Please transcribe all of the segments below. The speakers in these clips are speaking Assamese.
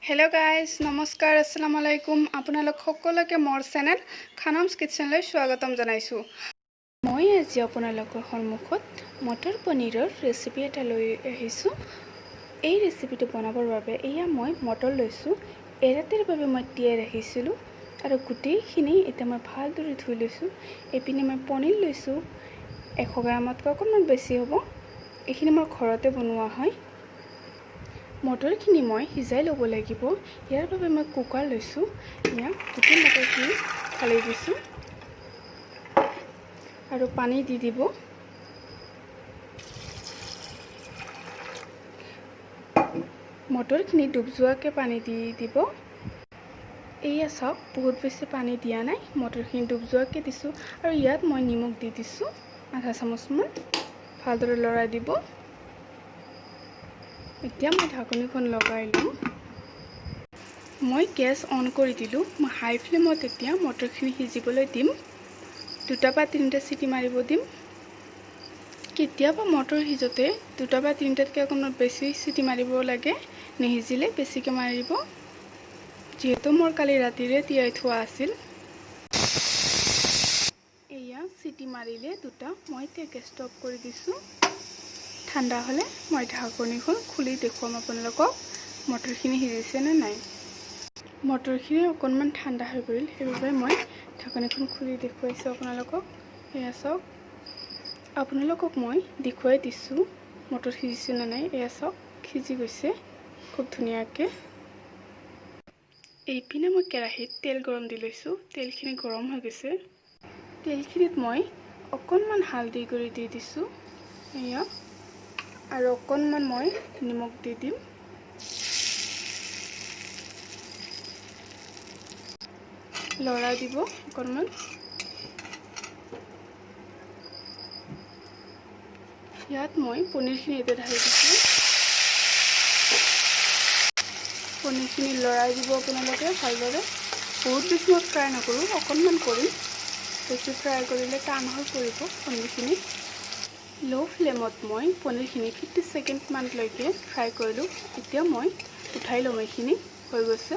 হেল্ল' গাইজ, নমস্কাৰ, আসসালামু আলাইকুম। আপোনালোক সকলোকে মোৰ চেনেল খানমছ কিটচেনলৈ স্বাগতম জনাইছোঁ। মই আজি আপোনালোকৰ সন্মুখত মটৰ পনীৰৰ ৰেচিপি এটা লৈ আহিছোঁ। এই ৰেচিপিটো বনাবৰ বাবে এয়া মই মটৰ লৈছোঁ। এৰাতিৰ বাবে মই তিয়াই ৰাখিছিলোঁ আৰু গোটেইখিনি এতিয়া মই ভালদৰে ধুই লৈছোঁ। এইপিনে মই পনীৰ লৈছোঁ, 100 গ্ৰামতকৈ অকণমান বেছি হ'ব। এইখিনি মোৰ ঘৰতে বনোৱা হয়। মটৰখিনি মই সিজাই ল'ব লাগিব। ইয়াৰ বাবে মই কুকাৰ লৈছোঁ। ইয়াত গোটেই মটৰখিনি ঢালি দিছোঁ আৰু পানী দি দিব। মটৰখিনি ডুব যোৱাকৈ পানী দি দিব। এয়া চাওক, বহুত বেছি পানী দিয়া নাই, মটৰখিনি ডুব যোৱাকৈ দিছোঁ। আৰু ইয়াত মই নিমখ দি দিছোঁ আধা চামুচমান। ভালদৰে লৰাই দিব। এতিয়া মই ঢাকনিখন লগাই ল'ম। মই গেছ অন কৰি দিলোঁ। মই হাই ফ্লেমত এতিয়া মটৰখিনি সিজিবলৈ দিম। দুটা বা তিনিটা চিটি মাৰিব দিম। কেতিয়াবা মটৰ সিজোতে দুটা বা তিনিটাতকৈ অকণমান বেছি চিটি মাৰিব লাগে, নিসিজিলে বেছিকৈ মাৰিব। যিহেতু মোৰ কালি ৰাতিৰে তিয়াই থোৱা আছিল। এয়া চিটি মাৰিলে দুটা। মই এতিয়া গেছটো অফ কৰি দিছোঁ। ঠাণ্ডা হ'লে মই ঢাকনিখন খুলি দেখুৱাম আপোনালোকক মটৰখিনি সিজিছে নে নাই। মটৰখিনি অকণমান ঠাণ্ডা হৈ পৰিল, সেইবাবে মই ঢাকনিখন খুলি দেখুৱাইছোঁ আপোনালোকক। এয়া চাওক, আপোনালোকক মই দেখুৱাই দিছোঁ মটৰ সিজিছে নে নাই। এয়া চাওক, সিজি গৈছে খুব ধুনীয়াকৈ। এইপিনে মই কেৰাহীত তেল গৰম দি লৈছোঁ। তেলখিনি গৰম হৈ গৈছে। তেলখিনিত মই অকণমান হালধি গুড়ি দি দিছোঁ এয়া আৰু অকণমান মই নিমখ দি দিম। লৰাই দিব অকণমান। ইয়াত মই পনীৰখিনি এতিয়া ঢালি দিছোঁ। পনীৰখিনি লৰাই দিব আপোনালোকে ভালদৰে। বহুত বেছি মই ফ্ৰাই নকৰোঁ, অকণমান কৰিম। বেছি ফ্ৰাই কৰিলে টান হৈ পৰিব পনীৰখিনি। ল' ফ্লেমত মই পনীৰখিনি 50 ছেকেণ্ডমানলৈকে ফ্ৰাই কৰিলোঁ। এতিয়া মই উঠাই ল'ম। এইখিনি হৈ গৈছে।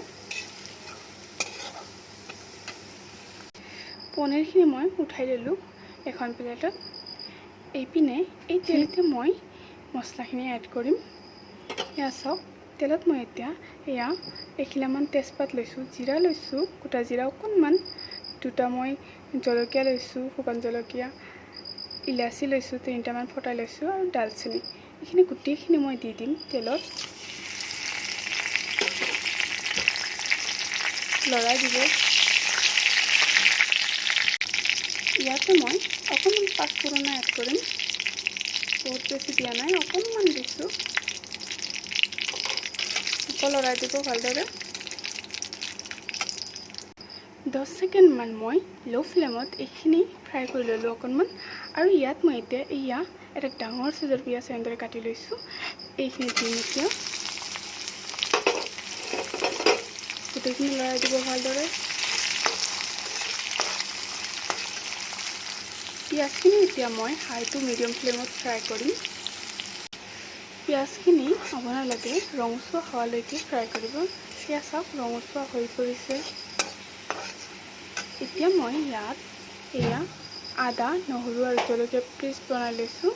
পনীৰখিনি মই উঠাই ল'লোঁ এখন প্লেটত। এইপিনে এই তেলতে মই মছলাখিনি এড কৰিম। এয়া চাওক, তেলত মই এতিয়া এয়া এখিলামান তেজপাত লৈছোঁ, জিৰা লৈছোঁ, গোটা জিৰা অকণমান, দুটা মই জলকীয়া লৈছোঁ, শুকান জলকীয়া, ইলাচি লৈছোঁ তিনিটামান ফটাই লৈছোঁ আৰু ডালচেনি। এইখিনি গোটেইখিনি মই দি দিম তেলত। লৰাই দিব। ইয়াতে মই অকণমান পাঁচফোৰণো এড কৰিম। বহুত বেছি দিয়া নাই, অকণমান দিছোঁ। আকৌ লৰাই দিব ভালদৰে। 10 ছেকেণ্ডমান মই ল' ফ্লেমত এইখিনি ফ্ৰাই কৰি ল'লোঁ অকণমান। আৰু ইয়াত মই এতিয়া এয়া এটা ডাঙৰ চাইজৰ পিঁয়াজ এনেদৰে কাটি লৈছোঁ, এইখিনি দিম এতিয়া। গোটেইখিনি লৰাই দিব ভালদৰে। পিঁয়াজখিনি এতিয়া মই হাই টু মিডিয়াম ফ্লেমত ফ্ৰাই কৰিম। পিঁয়াজখিনি আপোনালোকে ৰঙচুৱা হোৱালৈকে ফ্ৰাই কৰিব। এয়া চাওক, ৰঙচুৱা হৈ পৰিছে। এতিয়া মই ইয়াত এয়া আদা, নহৰু আৰু জলকীয়া পেষ্ট বনাই লৈছোঁ।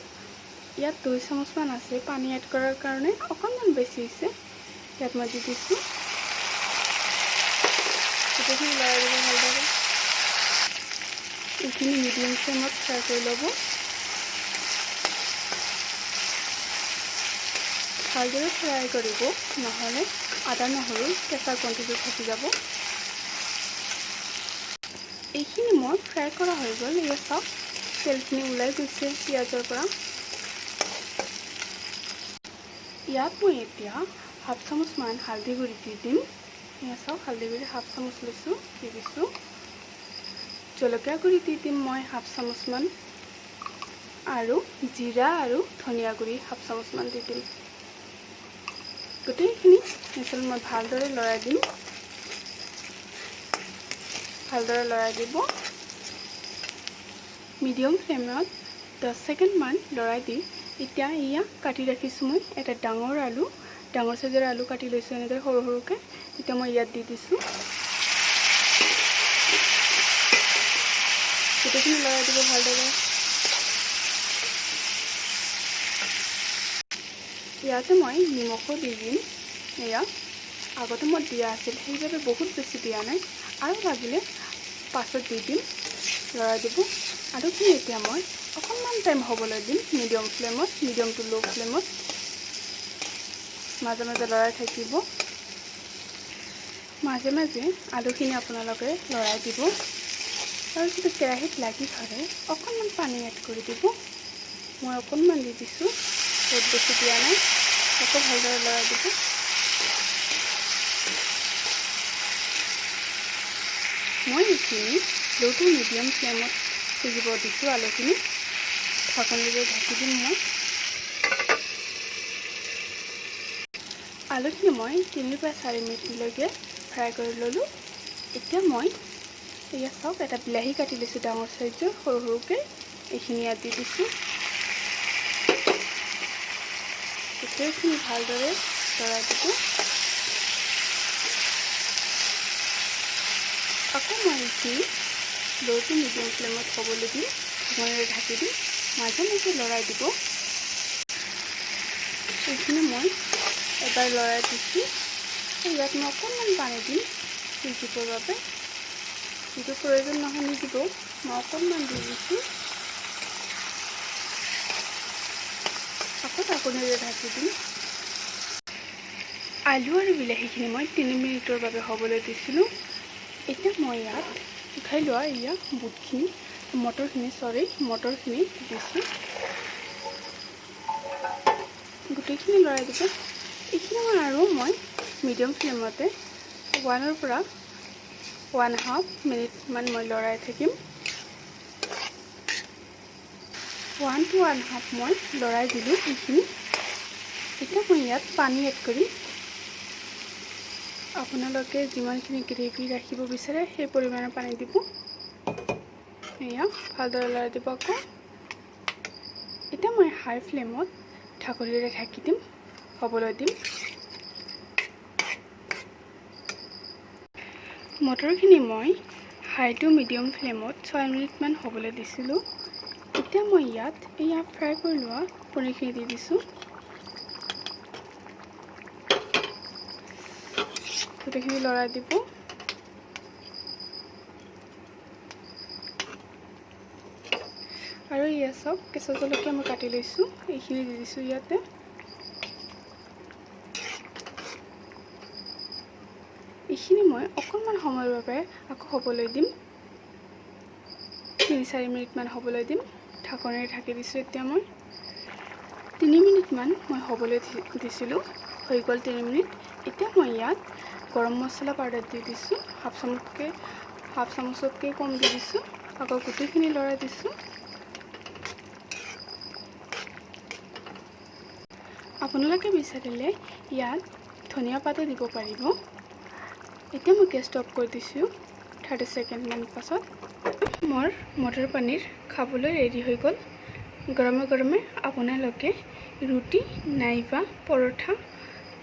ইয়াত 2 চামুচমান আছে। পানী এড কৰাৰ কাৰণে অকণমান বেছি হৈছে। ইয়াত মই দি দিছোঁ। গোটেইখিনি লৰাই দিব ভালদৰে। এইখিনি মিডিয়াম ফ্লেমত ফ্ৰাই কৰি ল'ব। ভালদৰে ফ্ৰাই কৰিব, নহ'লে আদা নহৰু কেঁচা গোন্ধটো থাকি যাব। এইখিনি মোৰ ফ্ৰাই কৰা হৈ গ'ল। এয়া চাওক, তেলখিনি ওলাই গৈছে পিঁয়াজৰ পৰা। ইয়াত মই এতিয়া হাফ চামুচমান হালধি গুড়ি দি দিম। এয়া চাওক, হালধি গুড়ি হাফ চামুচ লৈছোঁ, দি দিছোঁ। জলকীয়া গুড়ি দি দিম মই হাফ চামুচমান আৰু জিৰা আৰু ধনিয়া গুড়ি হাফ চামুচমান দি দিম। গোটেইখিনি মিশ্ৰণ মই ভালদৰে লৰাই দিম। ভালদৰে লৰাই দিব। মিডিয়াম ফ্লেমত 10 ছেকেণ্ডমান লৰাই দি এতিয়া এয়া কাটি ৰাখিছোঁ মই এটা ডাঙৰ আলু। ডাঙৰ চাইজৰ আলু কাটি লৈছোঁ এনেদৰে সৰু সৰুকৈ। এতিয়া মই ইয়াত দি দিছোঁ। গোটেইখিনি লৰাই দিব ভালদৰে। ইয়াতে মই নিমখো দি দিম। এয়া আগতে মই দিয়া আছিল, সেইবাবে বহুত বেছি দিয়া নাই। আৰু লাগিলে পাছত দি দিম। লৰাই দিব আলুখিনি। এতিয়া মই অকণমান টাইম হ'বলৈ দিম মিডিয়াম ফ্লেমত, মিডিয়াম টু ল' ফ্লেমত। মাজে মাজে লৰাই থাকিব। মাজে মাজে আলুখিনি আপোনালোকে লৰাই দিব আৰু যদি কেৰাহীত লাগি ধৰে, অকণমান পানী এড কৰি দিব। মই অকণমান দি দিছোঁ, বহুত বেছি দিয়া নাই। আকৌ ভালদৰে লৰাই দিব। মই এইখিনি ল' টু মিডিয়াম ফ্লেমত সিজিব দিছোঁ আলুখিনি। ঢাকনিৰে ঢাকি দিম মই। আলুখিনি মই 3ৰ পৰা 4 মিনিটলৈকে ফ্ৰাই কৰি ল'লোঁ। এতিয়া মই এয়া চাওক, এটা বিলাহী কাটি লৈছোঁ ডাঙৰ চাইজৰ সৰু সৰুকৈ। এইখিনি ইয়াত দি দিছোঁ। গোটেইখিনি ভালদৰে লৰাই দিব। আকৌ মই এইখিনি ল' টু মিডিয়াম ফ্লেমত হ'বলৈ দিম। ঢাকনিৰে ঢাকি দিম। মাজে মাজে লৰাই দিব। এইখিনি মই এবাৰ লৰাই দিছোঁ। ইয়াত মই অকণমান পানী দিম সিজিবৰ বাবে। যিটো প্ৰয়োজন নহয় নিদিব, মই অকণমান দি দিছোঁ। আকৌ ঢাকনিৰে ঢাকি দিম। আলু আৰু বিলাহীখিনি মই 3 মিনিটৰ বাবে হ'বলৈ দিছিলোঁ। এতিয়া মই ইয়াত উঠাই লোৱা এয়া বুটখিনি, মটৰখিনি, চৰি, মটৰখিনি দিছোঁ। গোটেইখিনি লৰাই দিব। এইখিনি মই আৰু মই মিডিয়াম ফ্লেমতে 1ৰ পৰা 1.5 মিনিটমান মই লৰাই থাকিম। 1 টু 1.5 মই লৰাই দিলোঁ এইখিনি। এতিয়া মই ইয়াত পানী এড কৰিম। আপোনালোকে যিমানখিনি গ্ৰেভি ৰাখিব বিচাৰে, সেই পৰিমাণৰ পানী দিব। এয়া ভালদৰে লৰাই দিব আকৌ। এতিয়া মই হাই ফ্লেমত ঢাকনিৰে ঢাকি দিম, হ'বলৈ দিম। মটৰখিনি মই হাই টু মিডিয়াম ফ্লেমত 6 মিনিটমান হ'বলৈ দিছিলোঁ। এতিয়া মই ইয়াত এয়া ফ্ৰাই কৰি লোৱা পনীৰখিনি দি দিছোঁ। গোটেইখিনি লৰাই দিব। আৰু এয়া চাওক, কেঁচা জলকীয়া মই কাটি লৈছোঁ, এইখিনি দি দিছোঁ ইয়াতে। এইখিনি মই অকণমান সময়ৰ বাবে আকৌ হ'বলৈ দিম। 3-4 মিনিটমান হ'বলৈ দিম। ঢাকনিৰে ঢাকি দিছোঁ। এতিয়া মই 3 মিনিটমান মই হ'বলৈ দিছিলোঁ। হৈ গ'ল 3 মিনিট। এতিয়া মই ইয়াত গৰম মছলা পাউডাৰ দি দিছোঁ। হাফ চামুচতকৈ কম দি দিছোঁ। আকৌ গোটেইখিনি লৰাই দিছোঁ। আপোনালোকে বিচাৰিলে ইয়াত ধনিয়া পাতো দিব পাৰিব। এতিয়া মই গেছটো অফ কৰি দিছোঁ। 30 ছেকেণ্ডমান পাছত মোৰ মটৰ পনীৰ খাবলৈ ৰেডি হৈ গ'ল। গৰমে গৰমে আপোনালোকে ৰুটি নাইবা পৰঠা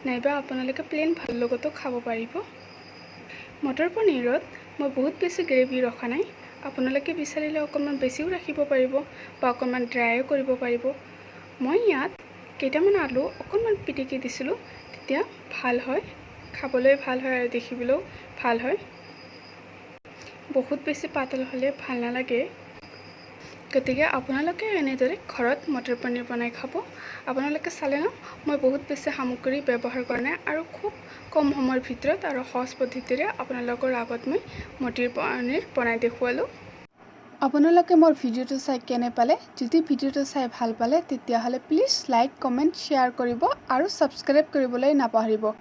নাইবা আপোনালোকে প্লেইন ভাতৰ লগতো খাব পাৰিব। মটৰ পনীৰত মই বহুত বেছি গ্ৰেভি ৰখা নাই। আপোনালোকে বিচাৰিলে অকণমান বেছিও ৰাখিব পাৰিব বা অকণমান ড্ৰাইও কৰিব পাৰিব। মই ইয়াত কেইটামান আলু অকণমান পিটিকি দিছিলোঁ, তেতিয়া ভাল হয়, খাবলৈ ভাল হয় আৰু দেখিবলৈও ভাল হয়। বহুত বেছি পাতল হ'লে ভাল নালাগে। গতিকে আপোনালোকে এনেদৰে ঘৰত মটৰ পনীৰ বনাই খাব। আপোনালোকে চালে ন, মই বহুত বেছি সামগ্ৰী ব্যৱহাৰ কৰা নাই আৰু খুব কম সময়ৰ ভিতৰত আৰু সহজ পদ্ধতিৰে আপোনালোকৰ আগত মই মটৰ পনীৰ বনাই দেখুৱালোঁ। আপোনালোকে মোৰ ভিডিঅ'টো চাই কেনে পালে? যদি ভিডিঅ'টো চাই ভাল পালে, তেতিয়াহ'লে প্লিজ লাইক, কমেণ্ট, শ্বেয়াৰ কৰিব আৰু ছাবস্ক্ৰাইব কৰিবলৈ নাপাহৰিব।